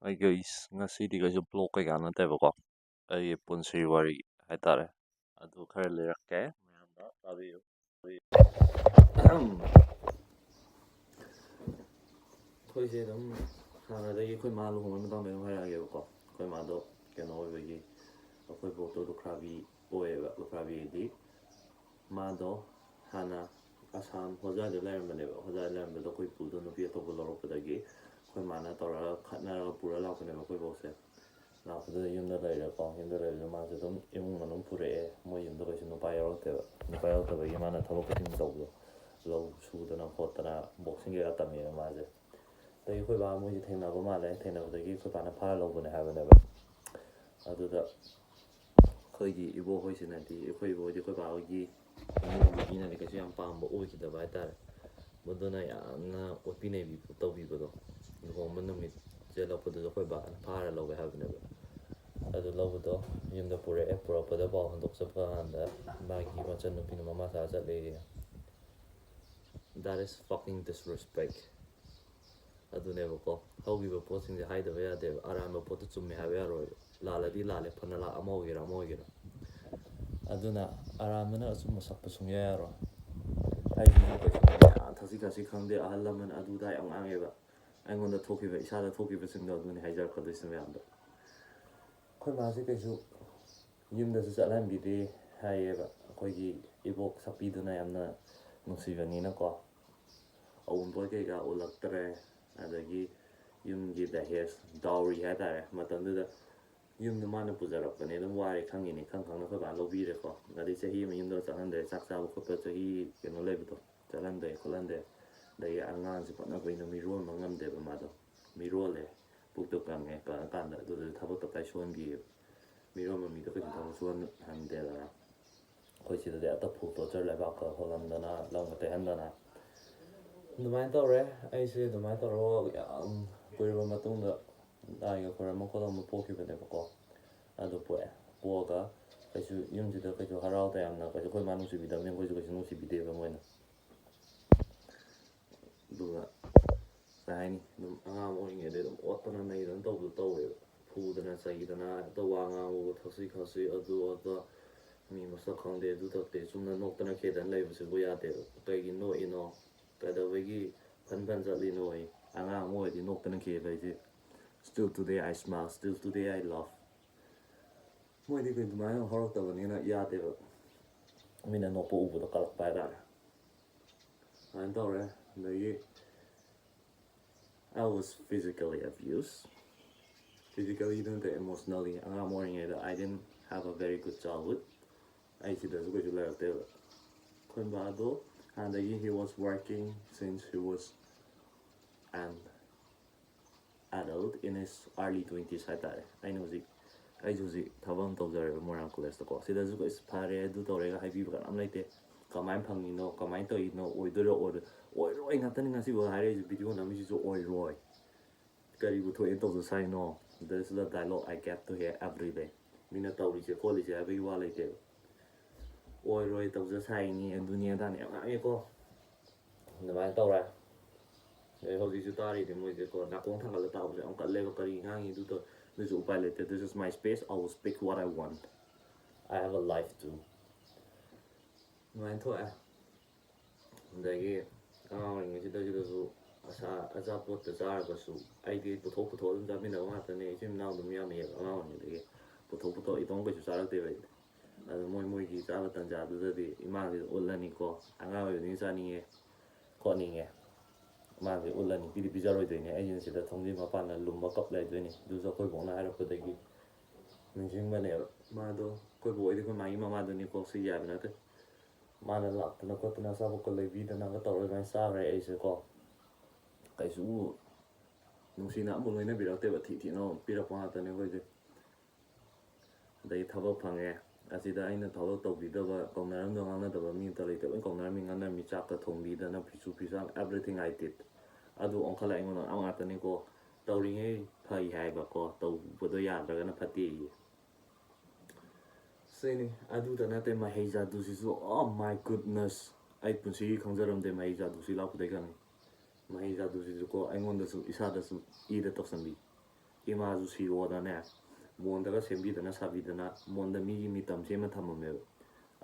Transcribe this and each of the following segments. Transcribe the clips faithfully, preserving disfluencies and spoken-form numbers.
Hi guys, ꯉꯁꯤꯗꯤ ꯀꯩꯁꯨ vlog ꯀꯩꯀꯥ ꯅꯠꯇꯦꯕꯀꯣ, ꯑꯩꯒꯤ ꯄꯨꯟꯁꯤ ꯋꯥꯔꯤ ꯍꯥꯏꯇꯥꯔꯦ, ꯑꯗꯨ ꯈꯔ ꯂꯤꯔꯛꯀꯦ, ꯃꯌꯥꯝꯗ ꯇꯥꯕꯤꯌꯨ꯫ ꯑꯩꯈꯣꯏꯁꯦ ꯑꯗꯨꯝ ꯍꯥꯟꯅꯗꯒꯤ ꯑꯩꯈꯣꯏ ꯃꯥ ꯂꯨꯍꯣꯡꯕꯒꯤ ꯃꯇꯥꯡꯗ ꯑꯗꯨꯝ ꯍꯥꯏꯔꯛꯑꯒꯦꯕꯀꯣ꯫ ꯑꯩꯈꯣꯏ ꯃꯥꯗꯣ ꯀꯩꯅꯣ ꯑꯣꯏꯕꯒꯤ, ꯑꯩꯈꯣꯏ ꯕꯣꯛꯇꯣ ꯂꯨꯈ꯭ꯔꯥꯕꯤ ꯑꯣꯏꯌꯦꯕ꯫ ꯂꯨꯈ꯭ꯔꯥꯕꯤ ꯍꯥꯏꯗꯤ ꯃꯥꯗꯣ ꯍꯥꯟꯅ ꯑꯁꯥꯝ ꯍꯣꯖꯥꯏꯗ ꯂꯩꯔꯝꯕꯅꯦꯕ꯫ ꯍꯣꯖꯥꯏꯗ ꯂꯩꯔꯝꯕꯗꯣ ꯑꯩꯈꯣꯏ ꯄꯨꯗꯣ ꯅꯨꯄꯤ ꯑꯇꯣꯞꯄ ꯂꯧꯔꯛꯄꯗꯒꯤ ꯑꯩꯈꯣꯏ ꯃꯥꯅ ꯇꯧꯔꯒ ꯈꯠꯅꯔꯒ ꯄꯨꯔ ꯂꯥꯛꯄꯅꯦꯕ ꯑꯩꯈꯣꯏ ꯕꯣꯛꯁꯦ꯫ ꯂꯥꯛꯄꯗꯨꯗ ꯌꯨꯝꯗ ꯂꯩꯔꯦꯀꯣ꯫ ꯌꯨꯝꯗ ꯂꯩꯕꯗ ꯃꯥꯁꯦ ꯑꯗꯨꯝ ꯏꯃꯨꯡ ꯃꯅꯨꯡ ꯄꯨꯔꯛꯑꯦ꯫ ꯃꯣꯏ ꯌꯨꯝꯗ ꯀꯩꯁꯨ ꯅꯨꯄꯥ ꯌꯥꯎꯔꯛꯇꯦꯕ꯫ ꯅꯨꯄꯥ ꯌꯥꯎꯔꯛꯇꯕꯒꯤ ꯃꯥꯅ ꯊꯕꯛ ꯈꯨꯗꯤꯡ ꯇꯧꯕꯗꯣ, ꯂꯧ ꯁꯨꯗꯅ ꯈꯣꯠꯇꯅ boxing ꯀꯩꯀꯥ ꯇꯝꯃꯦꯕ ꯃꯥꯁꯦ꯫ ꯑꯗꯒꯤ ꯑꯩꯈꯣꯏ ꯕꯥ ꯃꯣꯏꯁꯦ ꯊꯦꯡꯅꯕ ꯃꯥꯜꯂꯦ꯫ ꯊꯦꯡꯅꯕꯗꯒꯤ ꯑꯩꯈꯣꯏ ꯕꯥꯅ ꯐꯥꯔ ꯂꯧꯕꯅꯦ ꯍꯥꯏꯕꯅꯦꯕ꯫ ꯑꯗꯨꯗ ꯑꯩꯈꯣꯏꯒꯤ ꯏꯕꯣꯛ ꯍꯣꯏꯁꯤꯅꯗꯤ, ꯑꯩꯈꯣꯏ ꯏꯕꯣꯛ ꯍꯣꯏꯗꯤ ꯑꯩꯈꯣꯏ ꯕꯥ ꯍꯣꯏꯒꯤ ꯏꯃꯨꯡꯒꯤ ꯃꯤꯅꯗꯤ ꯀꯩꯁꯨ ꯌꯥꯝ ꯄꯥꯝꯕ ꯑꯣꯏꯈꯤꯗꯕ ꯍꯥꯏꯇꯥꯔꯦ꯫ ꯃꯗꯨꯅ ꯌꯥꯝꯅ ꯑꯣꯠꯄꯤ ꯅꯩꯕꯤ ꯇꯧꯕꯤꯕꯗꯣ꯫ ꯂꯨꯍꯣꯡꯕ ꯅꯨꯃꯤꯠ ꯆꯦꯜꯂꯛꯄꯗꯨꯁꯨ ꯑꯩꯈꯣꯏ ꯕꯥꯅ ꯐꯥꯔ ꯂꯧꯋꯦ ꯍꯥꯏꯕꯅꯦꯕ꯫ ꯑꯗꯨ ꯂꯧꯕꯗꯣ ꯌꯨꯝꯗ ꯄꯨꯔꯛꯑꯦ꯫ ꯄꯨꯔꯛꯄꯗ ꯄꯥꯎ ꯍꯟꯗꯣꯛ ꯆꯠꯄ ꯀꯥꯟꯗ ꯃꯥꯒꯤ ꯃꯆꯟꯅꯨꯄꯤꯅ ꯃꯃꯥ ꯁꯥ ꯆꯠꯂꯦꯌꯦ꯫ That is fucking disrespect. ꯑꯗꯨꯅꯦꯕꯀꯣ, ꯍꯧꯈꯤꯕ ꯄꯣꯠꯁꯤꯡꯁꯦ ꯍꯥꯏꯗꯕ ꯌꯥꯗꯦꯕ꯫ ꯑꯔꯥꯟꯕ ꯄꯣꯠꯇꯨ ꯆꯨꯝꯃꯦ ꯍꯥꯏꯕ ꯌꯥꯔꯣꯏꯕ꯫ ꯂꯥꯜꯂꯗꯤ ꯂꯥꯜꯂꯦ, ꯐꯅ ꯂꯥꯛ ꯑꯃ ꯑꯣꯏꯒꯦꯔꯥ ꯑꯃ ꯑꯣꯏꯒꯦꯔꯥ꯫ ꯑꯗꯨꯅ ꯑꯔꯥꯟꯕꯅ ꯑꯆꯨꯝꯕ ꯁꯛꯄ ꯁꯨꯡꯌꯥ ꯌꯥꯔꯣꯏ꯫ ꯑꯩꯁꯨ ꯀꯩꯁꯨ ꯈꯪꯗꯦ, ꯑꯥ, ꯊꯛꯁꯤ ꯈꯥꯁꯤ ꯈꯪꯗꯦ, ꯑꯍꯜ ꯂꯃꯟ ꯑꯗꯨ ꯑꯗꯥ ꯌꯥꯝ ꯉꯥꯡꯉꯦꯕ꯫ ꯑꯩꯉꯣꯟꯗ ꯊꯣꯛꯈꯤꯕ, ꯏꯁꯥꯗ ꯊꯣꯛꯈꯤꯕꯁꯤꯡꯗꯣ ꯑꯗꯨꯅꯤ ꯍꯥꯏꯖꯔꯛꯀꯗꯣꯏꯁꯦ ꯃꯌꯥꯝꯗ꯫ ꯑꯩꯈꯣꯏ ꯃꯥꯁꯦ ꯀꯩꯁꯨ ꯌꯨꯝꯗꯁꯨ ꯆꯠꯍꯟꯕꯤꯗꯦ ꯍꯥꯏꯌꯦꯕ꯫ ꯑꯩꯈꯣꯏꯒꯤ ꯏꯕꯣꯛ ꯁꯛꯄꯤꯗꯨꯅ ꯌꯥꯝꯅ ꯅꯨꯡꯁꯤꯕꯅꯤꯅꯀꯣ꯫ ꯑꯋꯨꯟꯄꯣꯠ ꯀꯩꯀꯥ ꯎꯠꯂꯛꯇ꯭ꯔꯦ꯫ ꯑꯗꯒꯤ ꯌꯨꯝꯒꯤ ꯗꯍꯦꯖ, dowry ꯍꯥꯏꯇꯥꯔꯦ, ꯃꯇꯝꯗꯨꯗ ꯌꯨꯝꯗ ꯃꯥꯅ ꯄꯨꯖꯔꯛꯄꯅꯦ, ꯑꯗꯨꯝ ꯋꯥꯔꯦ ꯈꯪꯉꯤꯅꯦ, ꯈꯪ ꯈꯪꯅ ꯑꯩꯈꯣꯏ ꯕꯥꯅ ꯂꯧꯕꯤꯔꯦꯀꯣ꯫ ꯑꯗꯩ ꯆꯍꯤ ꯑꯃ ꯌꯨꯝꯗ ꯆꯠꯍꯟꯗ꯭ꯔꯦ, ꯆꯥꯛ ꯆꯥꯕ ꯈꯣꯠꯄ ꯆꯍꯤ ꯀꯩꯅꯣ ꯂꯩꯕꯗꯣ, ꯆꯠꯍꯟꯗ꯭ꯔꯦ ꯈꯣꯠꯍꯟꯗ꯭ꯔꯦ꯫ ꯑꯗꯒꯤ ꯑꯉꯥꯡꯁꯦ ꯐꯅ ꯀꯨꯏꯅ ꯃꯤꯔꯣꯟꯕ ꯉꯝꯗꯦꯕ ꯃꯥꯗꯣ꯫ ꯃꯤꯔꯣꯜꯂꯦ, ꯄꯨꯛꯇꯣ ꯀꯪꯉꯦ, ꯀꯪꯉꯀꯥꯟꯗ ꯑꯗꯨꯗꯁꯨ ꯊꯕꯛ ꯇꯞꯇꯥꯏ ꯁꯨꯍꯟꯈꯤꯑꯕ꯫ ꯃꯤꯔꯣꯟꯕ ꯃꯤꯗꯣ ꯀꯩꯁꯨ ꯊꯕꯛ ꯁꯨꯍꯟꯍꯟꯗꯦꯗꯅ꯫ ꯑꯩꯈꯣꯏ ꯁꯤꯗꯗꯤ ꯑꯇ full torture, ꯂꯩꯕꯥꯛꯀ ꯍꯣꯜꯍꯟꯗꯅ, ꯂꯝꯒ ꯇꯩꯍꯟꯗꯅ꯫ ꯑꯗꯨꯃꯥꯏꯅ ꯇꯧꯔꯦ꯫ ꯑꯩꯁꯦ ꯑꯗꯨꯃꯥꯏꯅ ꯇꯧꯔꯒ ꯌꯥꯝ ꯀꯨꯏꯔꯕ ꯃꯇꯨꯡꯗ ꯂꯥꯏꯒ ꯈꯣꯏꯔꯝꯕ ꯈꯣꯠꯂꯝꯕ ꯄꯣꯛꯈꯤꯕꯅꯦꯕꯀꯣ꯫ ꯑꯗꯨ ꯄꯣꯛꯑꯦ꯫ ꯄꯣꯛꯑꯒ ꯀꯩꯁꯨ ꯌꯨꯝꯁꯤꯗ ꯀꯩꯁꯨ ꯍꯔꯥꯎ ꯇꯌꯥꯝꯅ ꯀꯩꯁꯨ ꯑꯩꯈꯣꯏ ꯃꯥ ꯅꯨꯡꯁꯤꯕꯤꯗꯕꯅꯤ, ꯑꯩꯈꯣꯏꯁꯨ ꯀꯩꯁꯨ ꯅꯨꯡꯁꯤꯕꯤꯗꯦꯕ ꯃꯣꯏꯅ꯫ ꯑꯗꯨꯒ ꯀꯩ ꯍꯥꯏꯅꯤ, ꯑꯗꯨꯝ ꯑꯉꯥꯡ ꯑꯃ ꯑꯣꯏꯔꯤꯉꯩꯗ ꯑꯗꯨꯝ ꯑꯣꯠꯇꯅ ꯅꯩꯗꯅ ꯇꯧꯕꯗꯣ ꯇꯧꯋꯦꯕ꯫ ꯐꯨꯗꯅ ꯆꯩꯗꯅ, ꯍꯦꯛꯇ ꯋꯥ ꯉꯥꯡꯕꯕꯨ ꯊꯛꯁꯤ ꯈꯥꯁꯤ, ꯑꯗꯨ ꯑꯗ, ꯃꯤ ꯃꯁꯛ ꯈꯪꯗꯦ, ꯑꯗꯨ ꯊꯛꯇꯦ, ꯆꯨꯝꯅ ꯅꯣꯛꯇꯅ ꯈꯦꯗꯅ ꯂꯩꯕꯁꯤꯕꯨ ꯌꯥꯗꯦꯕ꯫ ꯀꯩꯒꯤ ꯅꯣꯛꯏꯅꯣ? ꯀꯩꯗꯧꯕꯒꯤ ꯐꯟ ꯐꯟ ꯆꯠꯂꯤꯅꯣ? ꯑꯩ ꯑꯉꯥꯡ ꯑꯃ ꯑꯣꯏꯔꯗꯤ ꯅꯣꯛꯇꯅ ꯈꯦ ꯂꯩꯁꯦ꯫ Still today I smile, still today I laugh. ꯃꯣꯏꯗꯤ ꯀꯩ ꯑꯗꯨꯃꯥꯏꯅ ꯍꯧꯔꯛꯇꯕꯅꯤꯅ ꯌꯥꯗꯦꯕ꯫ ꯃꯤꯅ ꯅꯣꯛꯄ ꯎꯕꯗꯣ ꯀꯜꯂꯛꯄ ꯍꯥꯏꯇꯥꯔꯦ꯫ ꯑꯗꯨꯃꯥꯏꯅ ꯇꯧꯔꯦ꯫ ꯑꯗꯒꯤ I was physically abused. Physically ꯅꯠꯇꯦ, emotionally. ꯑꯉꯥꯡ ꯑꯣꯏꯔꯤꯉꯩꯗ I didn't have a very good childhood. ꯑꯩ ꯁꯤꯗꯁꯨ ꯀꯩꯁꯨ ꯂꯩꯔꯛꯇꯦꯕ꯫ ꯑꯩꯈꯣꯏ ꯕꯥꯗꯣ ꯍꯥꯟꯅꯗꯒꯤ he was working since he was an adult in his early twenties ꯍꯥꯏꯇꯥꯔꯦ꯫ ꯑꯩꯅ ꯍꯧꯖꯤꯛ, ꯑꯩꯁꯨ ꯍꯧꯖꯤꯛ ꯊꯕꯛ ꯑꯃ ꯇꯧꯖꯔꯦꯕ ꯃꯣꯏꯔꯥꯡ ꯀꯣꯂꯦꯖꯇꯀꯣ꯫ ꯁꯤꯗꯁꯨ ꯑꯁ ꯐꯔꯦ ꯑꯗꯨ ꯇꯧꯔꯦꯒ ꯍꯥꯏꯕꯤꯕ ꯀꯅꯥꯝ ꯂꯩꯇꯦ꯫ ꯀꯃꯥꯏꯅ ꯐꯪꯉꯤꯅꯣ, ꯀꯃꯥꯏꯅ ꯇꯧꯔꯤꯅꯣ, ꯑꯣꯏꯗꯣꯏꯔꯣ ꯑꯣꯏꯔꯣꯏ, ꯑꯣꯏꯔꯣꯏ ꯉꯥꯛꯇꯅꯤ ꯉꯁꯤꯐꯥꯎ ꯍꯥꯏꯔꯛꯏꯁꯦ꯫ ꯚꯤꯗꯤꯑꯣ ꯅꯝꯃꯤꯁꯤꯁꯨ ꯑꯣꯏꯔꯣꯏ, ꯀꯔꯤꯕꯨ ꯊꯣꯛꯑꯦ ꯇꯧꯖ ꯁꯥꯏꯅꯣ? This is the dialogue I get to hear every day. ꯃꯤꯅ ꯇꯧꯔꯤꯁꯦ ꯈꯣꯠꯂꯤꯁꯦ ꯍꯥꯏꯕꯒꯤ ꯋꯥ ꯂꯩꯇꯦꯕ꯫ ꯑꯣꯏꯔꯣꯏ ꯇꯧꯖ ꯁꯥꯏꯅꯤ ꯑꯗꯨꯅꯤ ꯑꯗꯥꯅꯤ ꯌꯥꯝ ꯉꯥꯡꯉꯦꯀꯣ꯫ ꯑꯗꯨꯃꯥꯏꯅ ꯇꯧꯔꯦ꯫ ꯑꯗꯩ ꯍꯧꯖꯤꯛꯁꯨ ꯇꯥꯔꯤꯅꯦ ꯃꯣꯏꯁꯦꯀꯣ, ꯅꯥꯀꯣꯡ ꯊꯥꯡꯒꯠꯂ ꯇꯥꯕꯁꯨ ꯌꯥꯝ ꯀꯜꯂꯦꯕ꯫ ꯀꯔꯤ ꯉꯥꯡꯉꯤ ꯑꯗꯨ ꯇꯧ-, ꯑꯗꯨꯁꯨ ꯎꯄꯥꯏ ꯂꯩꯇꯦ꯫ This is my space, I will speak what I want. I have a life too. ꯑꯗꯨꯃꯥꯏꯅ ꯊꯣꯛꯑꯦ꯫ ꯑꯗꯒꯤ ꯑꯉꯥꯡ ꯑꯣꯏꯔꯤꯉꯩꯁꯤꯗ ꯁꯤꯗꯁꯨ ꯑꯁꯥ ꯑꯆꯥꯄꯣꯠꯇ ꯆꯥꯔꯒꯁꯨ ꯑꯩꯗꯤ ꯄꯨꯊꯣꯛ ꯄꯨꯊꯣꯛ ꯑꯗꯨꯝ ꯆꯥꯃꯤꯟꯅꯕ ꯉꯥꯛꯇꯅꯦ꯫ ꯏꯆꯤꯟ ꯏꯅꯥꯎ ꯑꯗꯨꯝ ꯌꯥꯝꯃꯦꯕ ꯑꯉꯥꯡ ꯑꯣꯏꯔꯤꯉꯩꯗꯒꯤ꯫ ꯄꯨꯊꯣꯛ ꯄꯨꯊꯣꯛ ꯏꯇꯣꯝ ꯀꯩꯁꯨ ꯆꯥꯔꯛꯇꯦꯕ ꯑꯩꯗꯤ꯫ ꯑꯗꯨ ꯃꯣꯏ ꯃꯣꯏꯒꯤ ꯆꯥꯕ ꯇꯟꯖꯥꯗꯨꯗꯗꯤ ꯏꯃꯥꯁꯤꯗ ꯎꯠꯂꯅꯤꯀꯣ, ꯑꯉꯥꯡ ꯑꯣꯏꯕꯅꯤꯅ ꯆꯥꯅꯤꯡꯉꯦ ꯈꯣꯠꯅꯤꯡꯉꯦ꯫ ꯃꯥꯁꯦ ꯎꯠꯂꯅꯤ, ꯄꯤꯗꯤ ꯄꯤꯖꯔꯣꯏꯗꯣꯏꯅꯦ꯫ ꯑꯩꯁꯤꯅ ꯁꯤꯗ ꯊꯣꯡꯖꯤꯟ ꯃꯄꯥꯟꯗ ꯂꯨꯝꯕ ꯀꯞ ꯂꯩꯗꯣꯏꯅꯤ꯫ ꯑꯗꯨꯁꯨ ꯑꯩꯈꯣꯏ ꯕꯣꯛꯅ ꯍꯥꯏꯔꯛꯄꯗꯒꯤ ꯅꯤꯡꯁꯤꯡꯕꯅꯦꯕ꯫ ꯃꯥꯗꯣ ꯑꯩꯈꯣꯏ ꯕꯣꯛ ꯍꯣꯏꯗꯤ ꯑꯩꯈꯣꯏ ꯃꯥꯒꯤ ꯃꯃꯥꯗꯨꯅꯤꯀꯣ, ꯁꯤ ꯌꯥꯕ ꯅꯠꯇꯦ꯫ ꯃꯥꯅ ꯂꯥꯛꯇꯅ ꯈꯣꯠꯇꯅ ꯑꯆꯥꯄꯣꯠꯀ ꯂꯩꯕꯤꯗꯅꯒ ꯇꯧꯔꯒ ꯑꯗꯨꯃꯥꯏꯅ ꯆꯥꯈ꯭ꯔꯦ ꯑꯩꯁꯦꯀꯣ꯫ ꯀꯩꯁꯨ ꯅꯨꯡꯁꯤꯅ ꯑꯃꯨꯛ ꯂꯣꯏꯅꯕꯤꯔꯛꯇꯦꯕ, ꯊꯤ ꯊꯤꯅ ꯄꯤꯔꯛꯄ ꯉꯥꯛꯇꯅꯦ ꯑꯩꯈꯣꯏꯁꯦ꯫ ꯑꯗꯩ ꯊꯕꯛ ꯐꯪꯉꯦ꯫ ꯑꯁꯤꯗ ꯑꯩꯅ ꯊꯕꯛ ꯇꯧꯕꯤꯗꯕ, ꯀꯧꯅꯔꯝꯗ ꯉꯥꯡꯅꯗꯕ ꯃꯤ ꯑꯝꯇ ꯂꯩꯇꯦ꯫ ꯂꯣꯏ ꯀꯧꯅꯔꯝꯃꯤ, ꯉꯥꯡꯅꯔꯝꯃꯤ, ꯆꯥꯛꯀ ꯊꯣꯡꯕꯤꯗꯅ, ꯐꯤꯁꯨ ꯐꯤꯁꯥꯝ, everything I did꯫ ꯑꯗꯨ ꯑꯣꯟꯈꯠꯂ ꯑꯩꯉꯣꯟꯗ ꯉꯥꯡ ꯉꯥꯛꯇꯅꯤꯀꯣ꯫ ꯇꯧꯔꯤꯉꯩ ꯐꯩ ꯍꯥꯏꯕꯀꯣ, ꯇꯧꯕꯗꯣ ꯌꯥꯗ꯭ꯔꯒꯅ ꯐꯠꯇꯦꯌꯦ꯫ ꯁꯤꯅꯤ꯫ ꯑꯗꯨꯇ ꯅꯠꯇꯦ, ꯃꯍꯩ ꯖꯥꯗꯨꯁꯤꯁꯨ, oh my goodness, ꯑꯩ ꯄꯨꯟꯁꯤꯒꯤ ꯈꯪꯖꯔꯝꯗꯦ ꯃꯍꯩ ꯖꯥꯗꯨꯁꯤ ꯂꯥꯛꯄꯗꯩ ꯈꯪꯉꯤ꯫ ꯃꯍꯩ ꯖꯥꯗꯨꯁꯤꯁꯨꯀꯣ ꯑꯩꯉꯣꯟꯗꯁꯨ ꯏꯁꯥꯗꯁꯨ ꯏꯗ ꯇꯧꯁꯟꯕꯤ꯫ ꯏꯃꯥꯁꯨ ꯁꯤꯔꯣꯗꯅꯦ ꯃꯣꯟꯗꯒ ꯁꯦꯝꯕꯤꯗꯅ ꯁꯥꯕꯤꯗꯅ ꯃꯣꯟꯗ ꯃꯤꯒꯤ ꯃꯤꯇꯝ ꯁꯦꯝꯃ ꯊꯝꯃꯝꯃꯦꯕ꯫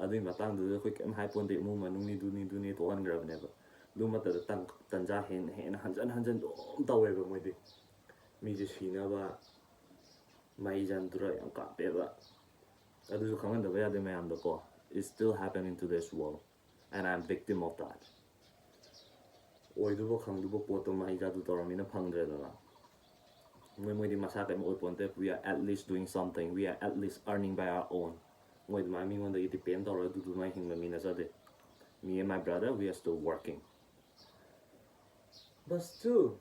ꯑꯗꯨꯒꯤ ꯃꯇꯥꯡꯗꯨꯗ ꯑꯩꯈꯣꯏ ꯀꯩꯝ ꯍꯥꯏ ꯄꯣꯟꯗꯦ, ꯏꯃꯨꯡ ꯃꯅꯨꯡꯅꯤ ꯗꯨꯅꯤ ꯗꯨꯅꯤ ꯇꯣꯛꯍꯟꯈ꯭ꯔꯕꯅꯦꯕ꯫ ꯑꯗꯨ ꯃꯇꯝꯗ ꯇꯟ- ꯇꯟꯖꯥ ꯍꯦꯟꯅ ꯍꯦꯟꯅ ꯍꯟꯖꯟ ꯍꯟꯖꯟ ꯑꯗꯨꯝ ꯇꯧꯋꯦꯕ ꯃꯣꯏꯗꯤ꯫ ꯃꯤꯁꯦ ꯁꯤꯅꯕ ꯃꯍꯩ ꯖꯥꯗꯨꯔ ꯌꯥꯝ ꯀꯥꯞꯄꯦꯕ꯫ ꯑꯗꯨꯁꯨ ꯈꯪꯍꯟꯗꯕ ꯌꯥꯗꯦ ꯃꯌꯥꯝꯗꯀꯣ, it's still happening to this world and I'm victim of that. ꯑꯣꯏꯗꯨꯕ ꯈꯪꯗꯨꯕ ꯄꯣꯠꯇꯣ ꯃꯍꯩ ꯖꯥꯗꯨ ꯇꯧꯔꯃꯤꯅ ꯐꯪꯗ꯭ꯔꯦꯗꯅ꯫ ꯃꯣꯏ ꯃꯣꯏꯗꯤ ꯃꯁꯥ ꯀꯩꯝ ꯑꯣꯏ ꯄꯣꯟꯇꯦ, we are at least doing something, we are at least earning by our own. ꯃꯣꯏ ꯑꯗꯨꯃꯥꯏꯅ ꯃꯤꯉꯣꯟꯗꯒꯤ depend ꯇꯧꯔꯒ ꯑꯗꯨ ꯑꯗꯨꯃꯥꯏꯅ ꯍꯤꯡꯕ ꯃꯤ ꯅꯠꯆꯗꯦ꯫ Me and my brother, we are still working. But still,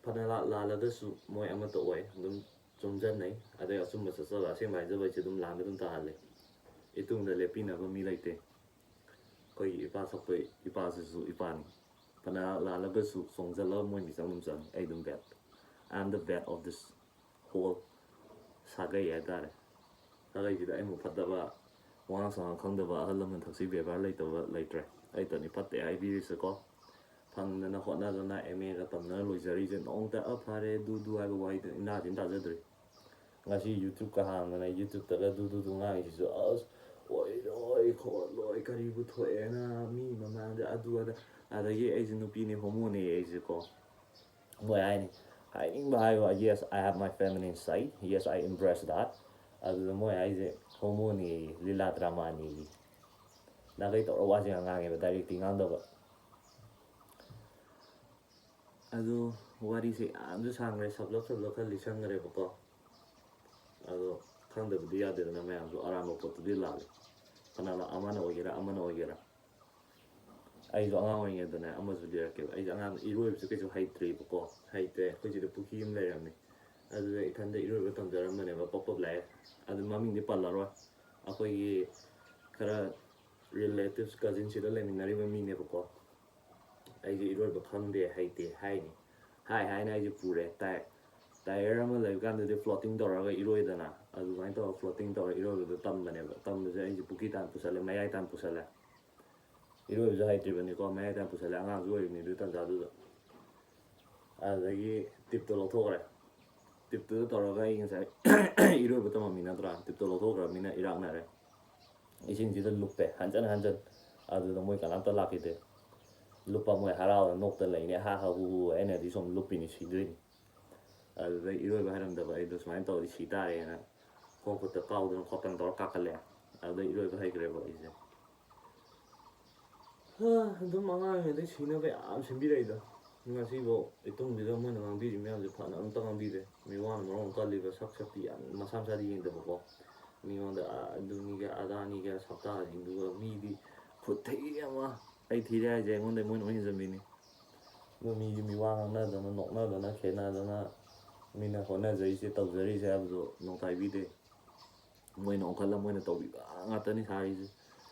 ꯐꯅ ꯂꯥ- ꯂꯥꯜꯂꯒꯁꯨ ꯃꯣꯏ ꯑꯃꯠꯇ ꯑꯣꯏ, ꯑꯗꯨꯝ ꯆꯨꯝꯖꯟꯅꯩ꯫ ꯑꯗꯩ ꯑꯆꯨꯝꯕ ꯆꯠꯆꯕ ꯑꯁꯦꯡꯕ ꯍꯥꯏꯖꯕ ꯍꯥꯏꯁꯦ ꯑꯗꯨꯝ ꯂꯥꯟꯕ ꯑꯗꯨꯝ ꯇꯥꯍꯜꯂꯦ꯫ ꯏꯇꯨꯡꯗ ꯂꯦꯞꯄꯤꯅꯕ ꯃꯤ ꯂꯩꯇꯦ꯫ ꯑꯩꯈꯣꯏꯒꯤ ꯏꯄꯥ ꯁꯛꯄ ꯏꯄꯥꯁꯤꯁꯨ ꯏꯄꯥꯅꯤ꯫ ꯐꯅ ꯂꯥꯜꯂꯒꯁꯨ ꯆꯣꯡꯁꯤꯜꯂꯒ ꯃꯣꯏ ꯃꯤꯆꯪ ꯑꯗꯨꯝ ꯆꯪꯉꯤ꯫ ꯑꯩ ꯑꯗꯨꯝ vet, I am the vet of this whole ꯁꯥꯒꯩ ꯍꯥꯏꯇꯥꯔꯦ꯫ ꯁꯥꯒꯩꯁꯤꯗ ꯑꯩꯃꯨꯛ ꯐꯠꯇꯕ, ꯋꯥꯉꯥꯡ ꯁꯉꯥꯡ ꯈꯪꯗꯕ, ꯑꯍꯜ ꯂꯃꯟ ꯊꯛꯁꯤ ꯕꯦꯕꯥꯔ ꯂꯩꯇꯕ ꯂꯩꯇ꯭ꯔꯦ꯫ ꯑꯩꯇꯅꯤ ꯐꯠꯇꯦ ꯍꯥꯏꯕꯤꯔꯤꯁꯦꯀꯣ꯫ ꯐꯪꯗꯅ ꯍꯣꯠꯅꯗꯅ ꯑꯦꯝ ꯑꯦꯒ ꯇꯝꯗꯅ ꯂꯣꯏꯖꯔꯤꯁꯦ, ꯅꯣꯡꯃꯇ "ꯑ, ꯐꯔꯦ, ꯗꯨ ꯗꯨ" ꯍꯥꯏꯕ ꯋꯥꯍꯩꯗꯨ ꯏꯅꯥꯁꯤꯅ ꯇꯥꯖꯗ꯭ꯔꯤ꯫ ꯉꯁꯤ YouTube-ꯀ ꯍꯥꯡꯗꯅ YouTube-ꯇꯒ ꯗꯨ ꯗꯨ ꯗꯨ ꯉꯥꯡꯉꯤꯁꯤꯁꯨ, ꯑꯁ, ꯑꯣꯏꯔꯣꯏ ꯈꯣꯠꯂꯣꯏ, ꯀꯔꯤꯕꯨ ꯊꯣꯛꯑꯦꯅ ꯃꯤ ꯃꯃꯥꯡꯗ ꯑꯗꯨ ꯑꯗꯥ꯫ ꯑꯗꯒꯤ ꯑꯩꯁꯦ ꯅꯨꯄꯤꯅꯦ, ꯍꯣꯃꯣꯅꯦ ꯑꯩꯁꯦꯀꯣ꯫ ꯃꯣꯏ ꯍꯥꯏꯅꯤ, ꯍꯥꯏꯅꯤꯡꯕ ꯍꯥꯏꯌꯣ, "Yes, I have my feminine side, yes, I embrace that"꯫ ꯑꯗꯨꯗ ꯃꯣꯏ ꯍꯥꯏꯁꯦ ꯍꯣꯃꯣꯅꯦ, ꯂꯤꯂꯥ ꯗ꯭ꯔꯃꯥꯅꯦ꯫ ꯅꯥꯈꯩ ꯇꯧꯔ ꯋꯥꯁꯦ ꯉꯥꯡꯉꯦꯕ, directly ꯉꯥꯡꯗꯕ꯫ ꯑꯗꯨ ꯋꯥꯔꯤꯁꯦ ꯌꯥꯝꯁꯨ ꯁꯥꯡꯈ꯭ꯔꯦ, ꯁꯞꯂꯞ ꯁꯞꯂꯞ ꯈꯔ ꯂꯤꯁꯟꯈ꯭ꯔꯦꯕꯀꯣ꯫ ꯑꯗꯣ ꯈꯪꯗꯕꯗꯤ ꯌꯥꯗꯦꯗꯅ, ꯃꯌꯥꯝꯁꯨ ꯑꯔꯥꯟꯕ ꯄꯣꯠꯇꯨꯗꯤ ꯂꯥꯜꯂꯦ꯫ ꯐꯅ ꯑꯃꯅ ꯑꯣꯏꯒꯦꯔꯥ ꯑꯃꯅ ꯑꯣꯏꯒꯦꯔꯥ꯫ ꯑꯩꯁꯨ ꯑꯉꯥꯡ ꯑꯣꯏꯔꯤꯉꯩꯗꯅꯦ ꯑꯃꯁꯨ ꯂꯤꯔꯛꯀꯦꯕ꯫ ꯑꯩꯁꯦ ꯑꯉꯥꯡ ꯏꯔꯣꯏꯕꯁꯦ ꯀꯩꯁꯨ ꯍꯩꯇ꯭ꯔꯤꯕꯀꯣ꯫ ꯍꯩꯇ꯭ꯔꯦ꯫ ꯑꯩꯈꯣꯏ ꯁꯤꯗ ꯄꯨꯈ꯭ꯔꯤ ꯑꯃ ꯂꯩꯔꯝꯃꯤ꯫ ꯑꯗꯨꯗ ꯏꯊꯟꯗ ꯏꯔꯣꯏꯕ ꯇꯝꯖꯔꯝꯕꯅꯦꯕ, ꯄꯞ ꯄꯞ ꯂꯥꯛꯑꯦ꯫ ꯑꯗꯨ ꯃꯃꯤꯡꯗꯤ ꯄꯜꯂꯔꯣꯏ꯫ ꯑꯩꯈꯣꯏꯒꯤ ꯈꯔ relatives, cousin ꯁꯤꯗ ꯂꯩꯃꯤꯟꯅꯔꯤꯕ ꯃꯤꯅꯦꯕꯀꯣ꯫ ꯑꯩꯁꯦ ꯏꯔꯣꯏꯕ ꯈꯪꯗꯦ, ꯍꯩꯇꯦ ꯍꯥꯏꯅꯤ꯫ ꯍꯥꯏ ꯍꯥꯏꯅ ꯑꯩꯁꯦ ꯄꯨꯔꯦ꯫ ꯇꯥꯏ-, tyre ꯑꯃ ꯂꯩꯕ ꯀꯥꯟꯗꯗꯤ floating ꯇꯧꯔꯒ ꯏꯔꯣꯏꯗꯅ, ꯑꯗꯨꯃꯥꯏꯅ ꯇꯧꯔꯒ floating ꯇꯧꯔꯒ ꯏꯔꯣꯏꯕꯗꯣ ꯇꯝꯕꯅꯦꯕ꯫ ꯇꯝꯕꯁꯦ ꯑꯩꯁꯦ ꯄꯨꯈ꯭ꯔꯤ ꯇꯥꯟ ꯄꯨꯁꯜꯂꯦ, ꯃꯌꯥꯏ ꯇꯥꯟ ꯄꯨꯁꯜꯂꯦ꯫ ꯏꯔꯣꯏꯕꯁꯨ ꯍꯩꯇ꯭ꯔꯤꯕꯅꯤꯀꯣ, ꯃꯌꯥꯏ ꯇꯥꯟ ꯄꯨꯁꯜꯂꯦ꯫ ꯑꯉꯥꯡꯁꯨ ꯑꯣꯏꯔꯤꯕꯅꯤ ꯑꯗꯨ ꯇꯥꯟꯖꯥꯗꯨꯗ꯫ ꯑꯗꯨꯗꯒꯤ ꯇꯤꯞꯇꯣ ꯂꯧꯊꯣꯛꯈ꯭ꯔꯦ꯫ ꯇꯤꯞꯇꯨꯗ ꯇꯧꯔꯒ ꯑꯩ ꯉꯁꯥꯏ ꯏꯔꯣꯏꯕ ꯇꯝꯃꯝꯃꯤ ꯅꯠꯇ꯭ꯔꯥ? ꯇꯤꯞꯇꯣ ꯂꯧꯊꯣꯛꯈ꯭ꯔꯕꯅꯤꯅ ꯏꯔꯥꯛꯅꯔꯦ꯫ ꯏꯁꯤꯡꯁꯤꯗ ꯂꯨꯞꯄꯦ ꯍꯟꯖꯟ ꯍꯟꯖꯟ꯫ ꯑꯗꯨꯗ ꯃꯣꯏ ꯀꯅꯥꯝꯇ ꯂꯥꯛꯈꯤꯗꯦ꯫ ꯂꯨꯞꯄ ꯃꯣꯏ ꯍꯔꯥꯎꯗꯅ ꯅꯣꯛꯇ ꯂꯩꯅꯦ, ꯍꯥ ꯍꯥ ꯍꯨ ꯍꯨ, ꯑꯩꯅꯗꯤ ꯁꯣꯝ ꯂꯨꯞꯄꯤꯅꯤ, ꯁꯤꯗꯣꯏꯅꯤ꯫ ꯑꯗꯨꯗꯩ ꯏꯔꯣꯏꯕ ꯍꯩꯔꯝꯗꯕ ꯑꯩꯗꯣ ꯁꯨꯃꯥꯏꯅ ꯇꯧꯔꯗꯤ ꯁꯤ ꯇꯥꯔꯦꯅ ꯈꯣꯡ ꯈꯨꯠꯇ ꯀꯥꯎꯗꯅ ꯈꯣꯠꯇꯅ ꯇꯧꯔ ꯀꯥꯈꯠꯂꯛꯑꯦ꯫ ꯑꯗꯨꯗꯩ ꯏꯔꯣꯏꯕ ꯍꯩꯈ꯭ꯔꯦꯕ ꯑꯩꯁꯦ꯫ ꯍꯥ, ꯑꯗꯨꯝ ꯑꯉꯥꯡ ꯑꯣꯏꯔꯤꯉꯩꯗꯩ ꯁꯤꯅꯕ ꯌꯥꯝ ꯁꯦꯝꯕꯤꯔꯛꯏꯗ꯫ ꯉꯁꯤꯐꯥꯎ ꯏꯇꯨꯡꯁꯤꯗ ꯃꯣꯏꯅ ꯉꯥꯡꯕꯤꯔꯤ ꯃꯌꯥꯝꯁꯦ ꯐꯅ ꯑꯝꯇ ꯉꯥꯡꯕꯤꯗꯦ꯫ ꯃꯤꯋꯥꯅ ꯃꯔꯣꯟ ꯑꯃ ꯀꯜꯂꯤꯕ, ꯁꯛ ꯁꯛꯇꯤ ꯌꯥꯝ ꯃꯁꯥ ꯃꯁꯥꯗꯤ ꯌꯦꯡꯗꯕꯀꯣ꯫ ꯃꯤꯉꯣꯟꯗ, "ꯑꯥ, ꯑꯗꯨꯅꯤꯒ ꯑꯗꯥꯅꯤꯒ ꯁꯛꯇꯥꯁꯤꯡꯗꯨꯒ", ꯃꯤꯗꯤ ꯈꯨꯠ ꯊꯤ ꯑꯃ, ꯑꯩ ꯊꯤꯔꯦ ꯍꯥꯏꯁꯦ ꯑꯩꯉꯣꯟꯗ ꯃꯣꯏꯅ ꯂꯣꯏ ꯍꯦꯟꯖꯟꯕꯤꯅꯤ꯫ ꯑꯗꯨ ꯃꯤꯗꯤ ꯃꯤꯋꯥ ꯉꯥꯡꯅꯗꯅ, ꯅꯣꯛꯅꯗꯅ, ꯈꯦꯅꯗꯅ, ꯃꯤꯅ ꯍꯣꯠꯅꯖꯔꯤꯁꯦ, ꯇꯧꯖꯔꯤꯁꯦ ꯍꯥꯏꯕꯗꯣ ꯅꯣꯡꯊꯥꯏꯕꯤꯗꯦ꯫ ꯃꯣꯏꯅ ꯑꯣꯟꯈꯠꯂ ꯃꯣꯏꯅ ꯇꯧꯕꯤꯕ ꯉꯥꯛꯇꯅꯤ ꯁꯥꯔꯤꯁꯦ꯫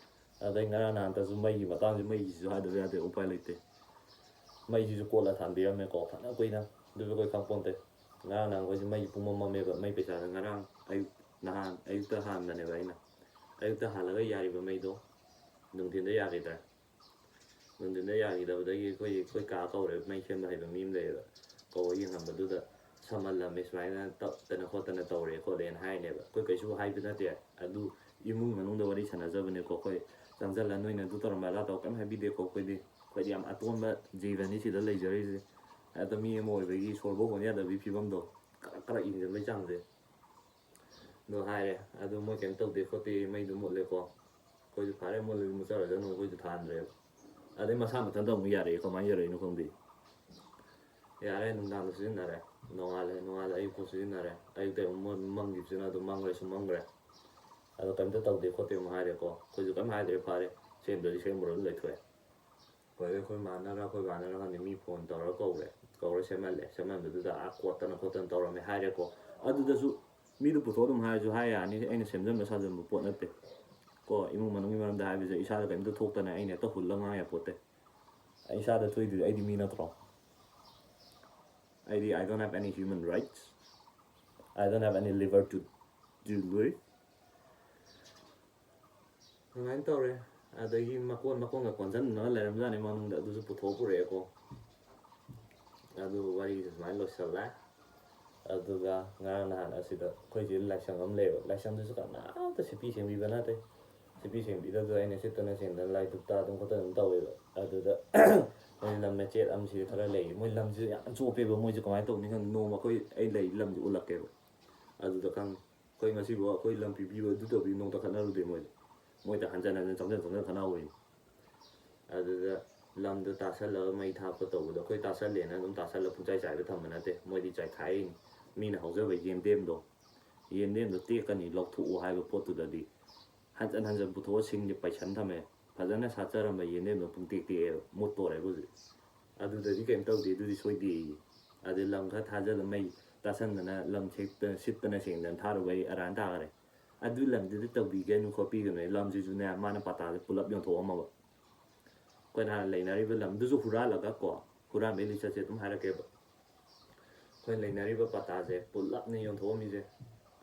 ꯑꯗꯩ ꯉꯔꯥꯡ ꯅꯍꯥꯟꯇꯁꯨ ꯃꯩꯒꯤ ꯃꯇꯥꯡꯁꯦ, ꯃꯩꯒꯤꯁꯤꯁꯨ ꯍꯥꯏꯗꯕ ꯌꯥꯗꯦ, ꯎꯄꯥꯏ ꯂꯩꯇꯦ꯫ ꯃꯩꯁꯤꯁꯨ ꯀꯣꯠꯂ ꯊꯥꯟꯕꯤꯔꯝꯃꯦꯀꯣ, ꯐꯅ ꯀꯨꯏꯅ꯫ ꯑꯗꯨꯁꯨ ꯑꯩꯈꯣꯏ ꯈꯪꯄꯣꯟꯇꯦ꯫ ꯉꯔꯥꯡ ꯅꯍꯥꯟꯈꯣꯏꯁꯦ ꯃꯩꯁꯦ ꯄꯨꯡꯃꯝ ꯃꯝꯃꯦꯕ, ꯃꯩ ꯄꯩꯁꯥꯗ ꯉꯔꯥꯡ ꯑꯌꯨꯛ, ꯅꯍꯥꯟ ꯑꯌꯨꯛꯇ ꯍꯥꯟꯕꯅꯦꯕ ꯑꯩꯅ꯫ ꯑꯌꯨꯛꯇ ꯍꯥꯜꯂꯒ ꯌꯥꯔꯤꯕ ꯃꯩꯗꯣ ꯅꯨꯡꯊꯤꯟꯗ ꯌꯥꯈꯤꯗ꯭ꯔꯦ꯫ ꯅꯨꯡꯊꯤꯟꯗ ꯌꯥꯈꯤꯗꯕꯗꯒꯤ ꯑꯩꯈꯣꯏ, ꯑꯩꯈꯣꯏ ꯀꯥ ꯀꯧꯔꯦ, ꯃꯩ ꯁꯦꯝꯕ ꯍꯩꯕ ꯃꯤ ꯑꯃ ꯂꯩꯌꯦꯕ, ꯀꯧꯔ ꯌꯦꯡꯍꯟꯕꯗꯨꯗ ꯁꯝꯍꯜꯂꯝꯃꯦ, ꯁꯨꯃꯥꯏꯅ ꯇꯞꯇꯅ ꯈꯣꯠꯇꯅ ꯇꯧꯔꯦ ꯈꯣꯠꯂꯦꯅ ꯍꯥꯏꯅꯦꯕ꯫ ꯑꯩꯈꯣꯏ ꯀꯩꯁꯨ ꯍꯥꯏꯕ ꯅꯠꯇꯦ, ꯑꯗꯨ ꯏꯃꯨꯡ ꯃꯅꯨꯡꯗ ꯋꯥꯔꯤ ꯁꯥꯟꯅꯖꯕꯅꯦꯀꯣ꯫ ꯑꯩꯈꯣꯏ ꯆꯪꯁꯤꯜꯂ ꯅꯣꯏꯅ ꯑꯗꯨ ꯇꯧꯔꯝꯕ ꯑꯗꯥ ꯇꯧ ꯀꯩꯝ ꯍꯥꯏꯕꯤꯗꯦꯀꯣ꯫ ꯑꯩꯈꯣꯏꯗꯤ, ꯑꯩꯈꯣꯏꯗꯤ ꯌꯥꯝ ꯑꯇꯣꯟꯕ ꯖꯤꯕꯅꯤ ꯁꯤꯗ ꯂꯩꯖꯔꯤꯁꯦ꯫ ꯍꯦꯛꯇ ꯃꯤ ꯑꯃ ꯑꯣꯏꯕꯒꯤ ꯁꯣꯔꯕꯧ ꯍꯣꯟ ꯌꯥꯗꯕꯒꯤ ꯐꯤꯕꯝꯗꯣ, ꯀꯔꯛ ꯀꯔꯛ ꯌꯦꯡꯁꯤꯟꯕꯒꯤ ꯆꯥꯡꯁꯦ꯫ ꯑꯗꯣ ꯍꯥꯏꯔꯦ, ꯑꯗꯨ ꯃꯣꯏ ꯀꯩꯝ ꯇꯧꯗꯦ ꯈꯣꯠꯇꯦ, ꯃꯩꯗꯨ ꯃꯨꯠꯂꯦꯀꯣ꯫ ꯑꯩꯈꯣꯏꯁꯨ ꯐꯔꯦ, ꯃꯨꯠꯂꯗꯤ ꯃꯨꯠꯆꯔꯁꯅꯨ, ꯑꯩꯈꯣꯏꯁꯨ ꯊꯥꯟꯗ꯭ꯔꯦꯕ꯫ ꯑꯗꯩ ꯃꯁꯥ ꯃꯊꯟꯇ ꯑꯃꯨꯛ ꯌꯥꯔꯛꯑꯦ, ꯀꯃꯥꯏꯅ ꯌꯥꯔꯛꯏꯅꯣ ꯈꯪꯗꯦ꯫ ꯌꯥꯔꯦ, ꯅꯨꯡꯗꯥꯡꯗ ꯁꯤꯖꯤꯟꯅꯔꯦ, ꯅꯣꯡꯉꯥꯜꯂꯦ, ꯅꯣꯡꯉꯥꯜꯂꯦ ꯑꯌꯨꯛꯄꯨ ꯁꯤꯖꯤꯟꯅꯔꯦ, ꯑꯌꯨꯛꯇ ꯑꯃꯨꯛ ꯃꯝꯈꯤꯕꯁꯤꯅ ꯑꯗꯨꯝ ꯃꯝꯈ꯭ꯔꯦ ꯁꯨꯝ ꯃꯝꯈ꯭ꯔꯦ꯫ ꯑꯗꯣ ꯀꯩꯝꯇ ꯇꯧꯗꯦ ꯈꯣꯠꯇꯦ ꯑꯃꯨꯛ ꯍꯥꯏꯔꯦꯀꯣ, ꯑꯩꯈꯣꯏꯁꯨ ꯀꯩꯝ ꯍꯥꯏꯗ꯭ꯔꯦ, ꯐꯔꯦ, ꯁꯦꯝꯗ꯭ꯔꯗꯤ ꯁꯦꯝꯃꯨꯔꯅꯨ ꯂꯩꯊꯣꯛꯑꯦ꯫ ꯍꯣꯏ, ꯑꯩꯈꯣꯏ ꯃꯥꯅꯔ ꯑꯩꯈꯣꯏ ꯕꯥꯅꯔ ꯈꯪꯗꯦ, ꯃꯤ ꯐꯣꯟ ꯇꯧꯔꯒ ꯀꯧꯔꯦ, ꯀꯧꯔ ꯁꯦꯝꯍꯜꯂꯦ, ꯁꯦꯝꯍꯟꯕꯗꯨꯗ ꯑꯥ ꯀꯣꯠꯇꯅ ꯈꯣꯠꯇꯅ ꯇꯧꯔꯝꯃꯦ ꯍꯥꯏꯔꯦꯀꯣ꯫ ꯑꯗꯨꯗꯁꯨ ꯃꯤꯗꯨ ꯄꯨꯊꯣꯛꯑ ꯑꯗꯨꯝ ꯍꯥꯏꯔꯁꯨ ꯍꯥꯏ ꯌꯥꯅꯤ, ꯑꯩꯅ ꯁꯦꯝꯖꯟꯕ ꯁꯥꯖꯟꯕ ꯄꯣꯠ ꯅꯠꯇꯦ꯫ ꯀꯣ, ꯏꯃꯨꯡ ꯃꯅꯨꯡꯒꯤ ꯃꯔꯝꯗ ꯍꯥꯏꯕꯁꯦ ꯏꯁꯥꯗ ꯀꯔꯤꯝꯇ ꯊꯣꯛꯇꯅ ꯑꯩꯅ ꯍꯦꯛꯇ ꯍꯨꯜꯂ ꯉꯥꯡ ꯌꯥꯄꯣꯠꯇꯦ꯫ ꯏꯁꯥꯗ ꯊꯣꯛꯏꯗꯨꯗꯤ ꯑꯩꯗꯤ ꯃꯤ ꯅꯠꯇ꯭ꯔꯣ? ꯑꯩꯗꯤ I don't have any human rights. I don't have any liver to, to live. ꯑꯗꯨꯃꯥꯏꯅ ꯇꯧꯔꯦ꯫ ꯑꯗꯒꯤ ꯃꯀꯣꯟ ꯃꯀꯣꯟꯒ ꯀꯣꯟꯁꯤꯟꯅꯔ ꯂꯩꯔꯝꯖꯥꯠꯅꯤ ꯃꯅꯨꯡꯗ, ꯑꯗꯨꯁꯨ ꯄꯨꯊꯣꯛ ꯄꯨꯔꯛꯑꯦꯀꯣ꯫ ꯑꯗꯨ ꯋꯥꯔꯤꯁꯦ ꯁꯨꯃꯥꯏꯅ ꯂꯣꯏꯁꯤꯜꯂꯦ꯫ ꯑꯗꯨꯒ ꯉꯔꯥꯡ ꯅꯍꯥꯟ ꯑꯁꯤꯗ ꯑꯩꯈꯣꯏ ꯁꯤꯗ ꯂꯥꯏꯁꯪ ꯑꯃ ꯂꯩꯌꯦꯕ꯫ ꯂꯥꯏꯁꯪꯗꯨꯁꯨ ꯀꯅꯥꯝꯇ ꯁꯤꯠꯄꯤ ꯁꯦꯡꯕꯤꯕ ꯅꯠꯇꯦ꯫ ꯁꯤꯠꯄꯤ ꯁꯦꯡꯕꯤꯗꯕꯗꯣ ꯑꯩꯅ ꯁꯤꯠꯇꯅ ꯁꯦꯡꯗꯅ ꯂꯥꯏ ꯙꯨꯞ ꯊꯥꯗꯅ ꯈꯣꯠꯇꯅ ꯑꯗꯨꯝ ꯇꯧꯋꯦꯕ꯫ ꯑꯗꯨꯗ ꯃꯣꯏ ꯂꯝ ꯃꯆꯦꯠ ꯑꯃ ꯁꯤꯗ ꯈꯔ ꯂꯩꯌꯦ꯫ ꯃꯣꯏ ꯂꯝꯁꯤꯁꯨ ꯌꯥꯝ ꯆꯣꯞꯄꯦꯕ꯫ ꯃꯣꯏꯁꯦ ꯀꯃꯥꯏꯅ ꯇꯧꯅꯤ ꯈꯪꯗꯦ꯫ ꯅꯣꯡꯃ ꯑꯩꯈꯣꯏ ꯑꯩ ꯂꯩ ꯂꯝꯁꯦ ꯎꯠꯂꯛꯀꯦꯕ꯫ ꯑꯗꯨꯗ ꯈꯪꯅꯤ꯫ ꯑꯩꯈꯣꯏ ꯉꯁꯤꯐꯥꯎ ꯑꯩꯈꯣꯏ ꯂꯝ ꯄꯤꯕꯤꯌꯨ ꯑꯗꯨ ꯇꯧꯕꯤꯌꯨ ꯅꯣꯡꯃꯇ ꯈꯠꯅꯔꯨꯗꯦ ꯃꯣꯏꯗ꯫ ꯃꯣꯏꯗ ꯍꯟꯖꯟ ꯍꯟꯖꯟ ꯆꯪꯁꯤꯟ ꯆꯪꯁꯤꯟ ꯈꯠꯅꯍꯧꯔꯤꯅꯤ꯫ ꯑꯗꯨꯗ ꯂꯝꯗꯣ ꯇꯥꯁꯜꯂꯒ ꯃꯩ ꯊꯥꯞꯄ ꯇꯧꯕꯗꯣ ꯑꯩꯈꯣꯏ ꯇꯥꯁꯜꯂꯦꯅ ꯑꯗꯨꯝ ꯇꯥꯁꯜꯂ ꯄꯨꯡꯆꯥꯏ ꯆꯥꯏꯕ ꯊꯝꯕ ꯅꯠꯇꯦ꯫ ꯃꯣꯏꯗꯤ ꯆꯥꯏꯈꯥꯏꯔꯤꯅꯤ꯫ ꯃꯤꯅ ꯍꯧꯖꯕ ꯌꯦꯟꯗꯦꯝꯗꯣ, ꯌꯦꯟꯗꯦꯝꯗꯣ ꯇꯦꯛꯀꯅꯤ ꯂꯧꯊꯣꯛꯑꯣ ꯍꯥꯏꯕ ꯄꯣꯠꯇꯨꯗꯗꯤ ꯍꯟꯖꯟ ꯍꯟꯖꯟ ꯄꯨꯊꯣꯛꯑ ꯁꯤꯡꯁꯦ ꯄꯩꯁꯟ ꯊꯝꯃꯦ꯫ ꯐꯖꯅ ꯁꯥꯠꯆꯔꯝꯕ ꯌꯦꯟꯗꯦꯝꯗꯣ ꯄꯨꯡꯇꯦꯛ ꯇꯦꯛꯑꯦꯕ, ꯃꯨꯠꯇꯣꯔꯦꯕ ꯍꯧꯖꯤꯛ꯫ ꯑꯗꯨꯗꯗꯤ ꯀꯩꯝ ꯇꯧꯗꯦ, ꯑꯗꯨꯗꯤ ꯁꯣꯏꯗꯦ꯫ ꯑꯗꯩ ꯂꯝ ꯈꯔ ꯊꯥꯖꯜꯂ ꯃꯩ ꯇꯥꯁꯟꯗꯅ ꯂꯝ ꯁꯦꯛꯇ-, ꯁꯤꯠꯇꯅ ꯁꯦꯡꯗꯅ ꯊꯥꯔꯨꯕꯩ ꯑꯔꯥꯟ ꯇꯥꯈꯔꯦ꯫ ꯑꯗꯨ ꯂꯝꯗꯨꯗ ꯇꯧꯕꯤꯒꯅꯨ ꯈꯣꯠꯄꯤꯒꯅꯨ꯫ ꯂꯝꯁꯤꯁꯨꯅꯦ ꯃꯥꯅ ꯄꯇꯥꯁꯦ ꯄꯨꯂꯞ ꯌꯣꯟꯊꯣꯛꯑꯝꯃꯕ꯫ ꯑꯩꯈꯣꯏꯅ ꯍꯥꯟꯅ ꯂꯩꯅꯔꯤꯕ ꯂꯝꯗꯨꯁꯨ ꯍꯨꯔꯥꯜꯂꯒ ꯀꯣ, ꯍꯨꯔꯥꯟꯕꯩ ꯂꯤꯆꯠꯁꯦ ꯑꯗꯨꯝ ꯍꯥꯏꯔꯛꯀꯦꯕ꯫ ꯑꯩꯈꯣꯏ ꯂꯩꯅꯔꯤꯕ ꯄꯇꯥꯁꯦ ꯄꯨꯂꯞꯅ ꯌꯣꯟꯊꯣꯛꯑꯝꯃꯤꯁꯦ꯫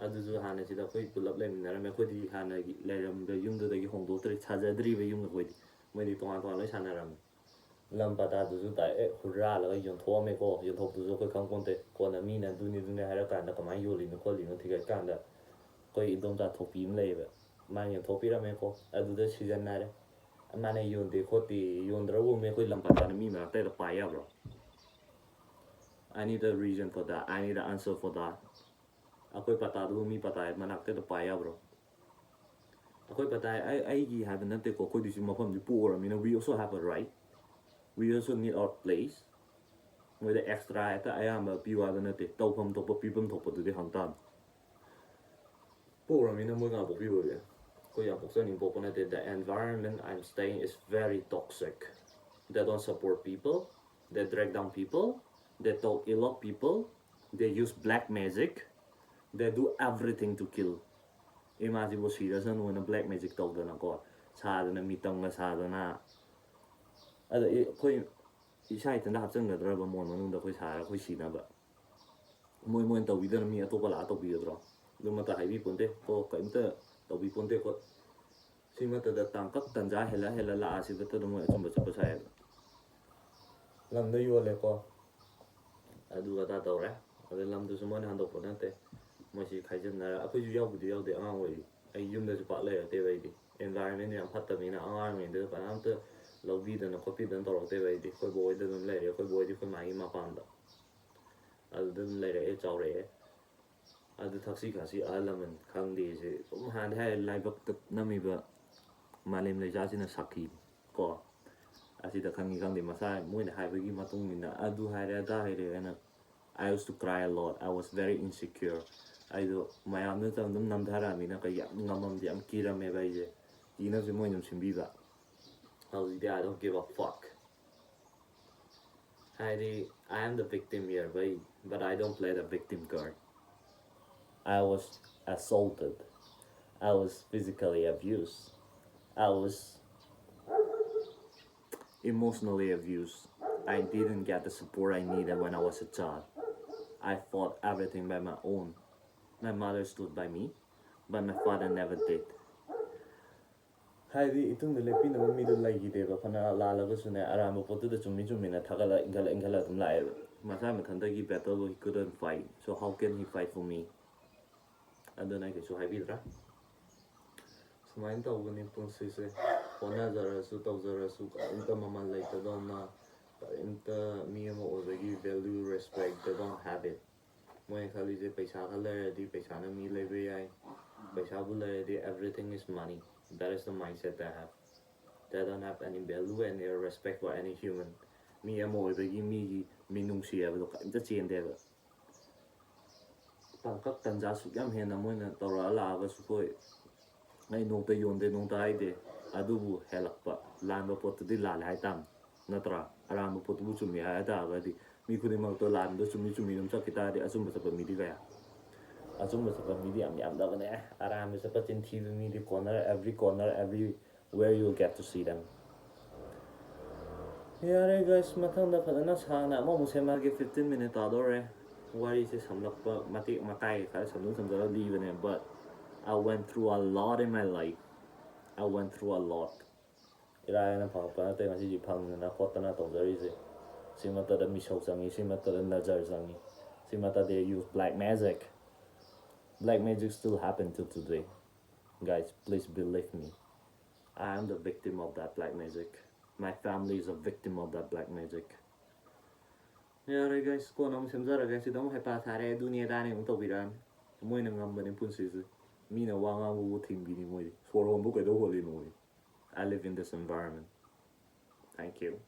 ꯑꯗꯨꯁꯨ ꯍꯥꯟꯅ ꯁꯤꯗ ꯑꯩꯈꯣꯏ ꯄꯨꯂꯞ ꯂꯩꯃꯤꯟꯅꯔꯝꯃꯦ꯫ ꯑꯩꯈꯣꯏꯗꯤ ꯍꯥꯟꯅꯒꯤ ꯂꯩꯔꯝꯕ ꯌꯨꯝꯗꯨꯗꯒꯤ ꯍꯣꯡꯗꯣꯛꯇ꯭ꯔꯤ, ꯁꯥꯖꯗ꯭ꯔꯤꯕ ꯌꯨꯝ ꯑꯩꯈꯣꯏꯗꯤ꯫ ꯃꯣꯏꯗꯤ ꯇꯣꯉꯥꯟ ꯇꯣꯉꯥꯟ ꯂꯣꯏ ꯁꯥꯟꯅꯔꯝꯃꯦ꯫ ꯂꯝ ꯄꯇꯥꯗꯨꯁꯨ ꯗꯥꯏꯔꯦꯛ ꯍꯨꯔꯥꯜꯂꯒ ꯌꯣꯟꯊꯣꯛꯑꯝꯃꯦꯀꯣ꯫ ꯌꯣꯟꯊꯣꯛꯄꯗꯨꯁꯨ ꯑꯩꯈꯣꯏ ꯈꯪꯄꯣꯟꯇꯦ꯫ ꯀꯣꯟꯅ ꯃꯤꯅ ꯑꯗꯨꯅꯤ ꯑꯗꯨꯅꯤ ꯍꯥꯏꯔꯀꯥꯟꯗ ꯀꯃꯥꯏꯅ ꯌꯣꯜꯂꯤꯅꯣ ꯈꯣꯠꯂꯤꯅꯣ ꯊꯤꯒꯠꯀꯥꯟꯗ ꯑꯩꯈꯣꯏ ꯏꯗꯣꯝꯆꯥ ꯊꯣꯛꯄꯤ ꯑꯃ ꯂꯩꯌꯦꯕ꯫ ꯃꯥꯅ ꯌꯣꯟꯊꯣꯛꯄꯤꯔꯝꯃꯦꯀꯣ꯫ ꯑꯗꯨꯗ ꯁꯤꯖꯟꯅꯔꯦ꯫ ꯃꯥꯅ ꯌꯣꯟꯗꯦ ꯈꯣꯠꯇꯦ, ꯌꯣꯟꯗ꯭ꯔꯒꯨꯝꯃꯦ꯫ ꯑꯩꯈꯣꯏ ꯂꯝ ꯄꯇꯥꯅ ꯃꯤ ꯃꯔꯛꯇ ꯍꯦꯛꯇ ꯄꯥꯏ ꯌꯥꯕ꯭ꯔꯣ? I need a reason for that. I need an answer for that. ꯑꯩꯈꯣꯏ ꯄꯇꯥꯗꯨꯕꯨ ꯃꯤ ꯄꯇꯥ ꯃꯅꯥꯛꯇ ꯍꯦꯛꯇ ꯄꯥꯏ ꯌꯥꯕ꯭ꯔꯣ? ꯑꯩꯈꯣꯏ ꯄꯇꯥ ꯑꯩ-, ꯑꯩꯒꯤ ꯍꯥꯏꯕ ꯅꯠꯇꯦꯀꯣ꯫ ꯑꯩꯈꯣꯏꯗꯤ ꯁꯤ ꯃꯐꯝꯁꯤ ꯄꯣꯛꯎꯔꯃꯤꯅ we also have a right. We also need our place. ꯃꯣꯏꯗ ꯑꯦꯛꯁꯇ꯭ꯔꯥ ꯍꯦꯛꯇ ꯑꯌꯥꯝꯕ ꯄꯤꯌꯨ ꯍꯥꯏꯕ ꯅꯠꯇꯦ꯫ ꯇꯧꯐꯝ ꯊꯣꯛꯄ ꯄꯤꯐꯝ ꯊꯣꯛꯄꯗꯨꯗꯤ ꯍꯪ ꯇꯥꯕꯅꯤ꯫ ꯄꯣꯛꯎꯔꯃꯤꯅ ꯃꯣꯏ ꯉꯥꯛ ꯄꯣꯛꯄꯤꯔꯣꯏꯒꯦ꯫ ꯑꯩꯈꯣꯏ ꯌꯥꯝ ꯄꯣꯛꯆꯅꯤꯡ ꯄꯣꯛꯄ ꯅꯠꯇꯦ꯫ The environment I'm staying is very toxic. They don't support people. They drag down people. They talk ill of people. They use black magic. They do everything to kill. ꯏꯃꯥꯁꯤꯕꯨ ꯁꯤꯔꯁꯅꯨꯅ black magic ꯇꯧꯗꯅꯀꯣ, ꯁꯥꯗꯅ, ꯃꯤꯇꯝꯒ ꯁꯥꯗꯅ꯫ ꯑꯗ ꯑꯩꯈꯣꯏ ꯏꯁꯥ ꯏꯊꯟꯇ ꯍꯥꯞꯆꯤꯟꯒꯗ꯭ꯔꯕ ꯃꯣꯟ ꯃꯅꯨꯡꯗ ꯑꯩꯈꯣꯏ ꯁꯥꯔ ꯑꯩꯈꯣꯏ ꯁꯤꯅꯕ? ꯃꯣꯏ ꯃꯣꯏꯅ ꯇꯧꯕꯤꯗꯅ ꯃꯤ ꯑꯇꯣꯞꯄ ꯂꯥꯛꯑ ꯇꯧꯕꯤꯒꯗ꯭ꯔꯣ? ꯑꯗꯨꯃꯠꯇ ꯍꯥꯏꯕꯤ ꯄꯣꯟꯇꯦ ꯀꯣ, ꯀꯔꯤꯝꯇ ꯇꯧꯕꯤ ꯄꯣꯟꯇꯦ ꯀꯣ꯫ ꯁꯤꯃꯠꯇꯗ ꯇꯥꯡꯀꯛ ꯇꯟꯖꯥ ꯍꯦꯜꯂ ꯍꯦꯜꯂ ꯂꯥꯛꯑꯁꯤꯕꯇꯗ ꯃꯣꯏ ꯑꯆꯨꯝꯕ ꯆꯠꯄ ꯁꯥꯏꯌꯦꯕ꯫ ꯂꯝꯗ ꯌꯣꯜꯂꯦꯀꯣ꯫ ꯑꯗꯨ ꯑꯗꯥ ꯇꯧꯔꯦ꯫ ꯑꯗꯩ ꯂꯝꯗꯨꯁꯨ ꯃꯣꯏꯅ ꯍꯟꯗꯣꯛꯄ ꯅꯠꯇꯦ, ꯃꯣꯏꯁꯤ ꯈꯥꯏꯖꯤꯟꯅꯔ꯫ ꯑꯩꯈꯣꯏꯁꯨ ꯌꯥꯎꯕꯨꯗꯤ ꯌꯥꯎꯗꯦ, ꯑꯉꯥꯡ ꯑꯣꯏꯔꯤ꯫ ꯑꯩ ꯌꯨꯝꯗꯁꯨ ꯄꯥꯛ ꯂꯩꯔꯛꯇꯦꯕ꯫ ꯑꯩꯗꯤ environment ꯌꯥꯝ ꯐꯠꯇꯕꯅꯤꯅ ꯑꯉꯥꯡ ꯑꯣꯏꯔꯤꯉꯩꯗ ꯀꯅꯥꯝꯇ ꯂꯧꯕꯤꯗꯅ ꯈꯣꯠꯄꯤꯗꯅ ꯇꯧꯔꯛꯇꯦꯕ꯫ ꯑꯩꯗꯤ ꯑꯩꯈꯣꯏ ꯕꯣꯛ ꯍꯣꯏꯗ ꯑꯗꯨꯝ ꯂꯩꯔꯦ, ꯑꯩꯈꯣꯏ ꯕꯣꯛ ꯍꯣꯏꯗꯤ ꯑꯩꯈꯣꯏ ꯃꯥꯒꯤ ꯃꯄꯥꯝꯗ꯫ ꯑꯗꯨꯗ ꯑꯗꯨꯝ ꯂꯩꯔꯛꯑꯦ, ꯆꯥꯎꯔꯛꯑꯦ꯫ ꯑꯗꯨ ꯊꯛꯁꯤ ꯈꯥꯁꯤ ꯑꯍꯜ ꯂꯃꯟ ꯈꯪꯗꯦꯁꯦ ꯑꯗꯨꯝ ꯍꯥꯟꯅꯗꯤ ꯍꯥꯏ, ꯂꯥꯏꯕꯛꯇ ꯅꯝꯃꯤꯕ ꯃꯥꯂꯦꯝ ꯂꯩꯖꯥꯁꯤꯅ ꯁꯥꯈꯤꯅꯤ ꯀꯣ꯫ ꯑꯁꯤꯗ ꯈꯪꯉꯤ ꯈꯪꯗꯦ, ꯃꯁꯥ ꯃꯣꯏꯅ ꯍꯥꯏꯕꯒꯤ ꯃꯇꯨꯡ ꯏꯟꯅ ꯑꯗꯨ ꯍꯥꯏꯔꯦ ꯑꯗꯥ ꯍꯥꯏꯔꯦ ꯍꯥꯏꯅ꯫ I used to cry a lot. I was very insecure. ꯑꯩꯗꯣ ꯃꯌꯥꯝꯗꯨ ꯑꯗꯨꯝ ꯅꯝꯊꯔꯛꯑꯃꯤꯅ ꯀꯩ ꯌꯥꯝ ꯉꯝꯃꯝꯗꯦ, ꯌꯥꯝ ꯀꯤꯔꯝꯃꯦꯕ ꯑꯩꯁꯦ꯫ ꯀꯤꯅꯕꯁꯦ ꯃꯣꯏꯅ ꯑꯗꯨꯝ ꯁꯤꯟꯕꯤꯕ꯫ ꯍꯧꯖꯤꯛꯇꯤ I don't give a fuck. ꯍꯥꯏꯗꯤ, I am the victim here, ꯚꯩ, but I don't play the victim card. I was assaulted. I was physically abused. I was emotionally abused. I didn't get the support I needed when I was a child. I fought everything by my own. My mother stood by me, but my father never did. ꯍꯥꯏꯗꯤ, ꯏꯇꯨꯡꯗ ꯂꯦꯞꯄꯤꯅꯕ ꯃꯤꯗꯣ ꯂꯩꯈꯤꯗꯦꯕ꯫ ꯐꯅ ꯂꯥꯜꯂꯒꯁꯨꯅꯦ, ꯑꯔꯥꯟꯕ ꯄꯣꯠꯇꯨꯗ ꯆꯨꯝꯃꯤ ꯆꯨꯝꯃꯤꯅ ꯊꯥꯒꯠꯂ ꯏꯟꯈꯠꯂ ꯏꯟꯈꯠꯂ ꯑꯗꯨꯝ ꯂꯥꯛꯑꯦꯕ꯫ ꯃꯁꯥ ꯃꯊꯟꯇꯒꯤ battle he couldn't fight, so how can he fight for me? ꯑꯗꯨꯅ ꯑꯩ ꯀꯩꯁꯨ ꯍꯥꯏꯕꯤꯗ꯭ꯔꯦ꯫ ꯁꯨꯃꯥꯏꯅ ꯇꯧꯕꯅꯤ ꯄꯨꯟꯁꯤꯁꯦ꯫ ꯍꯣꯠꯅꯖꯔꯁꯨ ꯇꯧꯖꯔꯁꯨ ꯀꯔꯤꯝꯇ ꯃꯃꯜ ꯂꯩꯇꯗꯧꯅ, ꯀꯔꯤꯝꯇ ꯃꯤ ꯑꯃ ꯑꯣꯏꯕꯒꯤ value, respect, they don't have it. ꯃꯣꯏꯅ ꯈꯜꯂꯤꯁꯦ ꯄꯩꯁꯥ ꯈꯔ ꯂꯩꯔꯗꯤ ꯄꯩꯁꯥꯅ ꯃꯤ ꯂꯩꯕ ꯌꯥꯏ, ꯄꯩꯁꯥꯕꯨ ꯂꯩꯔꯗꯤ everything is money. That is the mindset they have. They don't have any value and respect for any human. ꯃꯤ ꯑꯃ ꯑꯣꯏꯕꯒꯤ ꯃꯤꯒꯤ ꯃꯤꯅꯨꯡꯁꯤ ꯍꯥꯏꯕꯗꯣ ꯀꯔꯤꯝꯇ ꯆꯦꯟꯗꯦꯕ꯫ ꯇꯥꯡꯀꯛ ꯇꯟꯖꯥ ꯁꯨꯛ ꯌꯥꯝ ꯍꯦꯟꯅ ꯃꯣꯏꯅ ꯇꯧꯔꯛꯑ ꯂꯥꯛꯑꯒꯁꯨ ꯑꯩꯈꯣꯏ ꯑꯩ ꯅꯣꯡꯇ ꯌꯣꯟꯗꯦ, ꯅꯣꯡꯇ ꯍꯥꯏꯗꯦ꯫ ꯑꯗꯨꯕꯨ ꯍꯦꯜꯂꯛꯄ, ꯂꯥꯟꯕ ꯄꯣꯠꯇꯨꯗꯤ ꯂꯥꯜꯂꯦ ꯍꯥꯏꯇꯥꯕꯅꯤ, ꯅꯠꯇ꯭ꯔꯥ? ꯑꯔꯥꯟꯕ ꯄꯣꯠꯇꯨꯕꯨ ꯆꯨꯝꯃꯤ ꯍꯥꯏ ꯇꯥꯔꯒꯗꯤ ꯃꯤ ꯈꯨꯗꯤꯡꯃꯛꯇꯣ ꯂꯥꯟꯕꯗꯣ ꯆꯨꯝꯃꯤ ꯆꯨꯝꯃꯤ ꯑꯗꯨꯝ ꯆꯠꯈꯤ ꯇꯥꯔꯗꯤ ꯑꯆꯨꯝꯕ ꯆꯠꯄ ꯃꯤꯗꯤ ꯀꯌꯥ? ꯑꯆꯨꯝꯕ ꯆꯠꯄ ꯃꯤꯗꯤ ꯌꯥꯝ ꯌꯥꯝꯗꯕꯅꯦ꯫ ꯑꯔꯥꯟꯕ ꯆꯠꯄ, ꯆꯤꯟꯊꯤꯕ ꯃꯤꯗꯤ corner, every corner, everywhere you get to see them. ꯌꯥꯔꯦ guys, ꯃꯊꯪꯗ ꯐꯖꯅ ꯁꯥꯡꯅ ꯑꯃꯃꯨꯛ ꯁꯦꯝꯃꯛꯑꯒꯦ꯫ Fifteen minute ꯇꯥꯗꯧꯔꯦ꯫ ꯋꯥꯔꯤꯁꯦ ꯁꯝꯂꯛꯄ ꯃꯇꯦꯛ ꯃꯇꯥꯏ ꯈꯔ ꯁꯝꯖꯤꯟ ꯁꯝꯖꯤꯜꯂ ꯂꯤꯕꯅꯦ, but I went through a lot in my life. I went through a lot. ꯏꯔꯥꯏ ꯂꯥꯏꯅ ꯐꯪꯉꯛꯄ ꯅꯠꯇꯦ ꯉꯁꯤꯁꯤ ꯐꯪꯗꯅ ꯈꯣꯠꯇꯅ ꯇꯧꯖꯔꯤꯁꯦ꯫ ꯁꯤ ꯃꯇꯝꯗ ꯃꯤꯁꯧ ꯆꯪꯉꯤ, ꯁꯤ ꯃꯇꯝꯗ ꯅꯖꯔ ꯆꯪꯉꯤ, ꯁꯤ ꯃꯇꯝꯗ they use black magic. Black magic still happen till today. Guys, please believe me. I am the victim of that black magic. My family is a victim of that black magic. ꯌꯥꯔꯦ guys, ꯀꯣꯟꯅ ꯑꯃꯨꯛ ꯁꯦꯝꯖꯔꯒꯦ꯫ ꯁꯤꯗ ꯑꯃꯨꯛ ꯍꯩꯄꯥ ꯁꯥꯔꯦ, ꯑꯗꯨꯅꯤ ꯑꯗꯥꯅꯤ ꯑꯃꯨꯛ ꯇꯧꯕꯤꯔꯛꯑꯅꯤ꯫ ꯃꯣꯏꯅ ꯉꯝꯕꯅꯤ ꯄꯨꯟꯁꯤꯁꯦ꯫ ꯃꯤꯅ ꯋꯥ ꯉꯥꯡꯕꯕꯨ ꯊꯤꯡꯕꯤꯅꯤ ꯃꯣꯏꯗꯤ꯫ ꯁꯣꯔ ꯍꯣꯟꯕꯨ ꯀꯩꯗꯧ ꯍꯣꯜꯂꯤꯅꯣ ꯃꯣꯏꯗꯤ? I live in this environment. Thank you.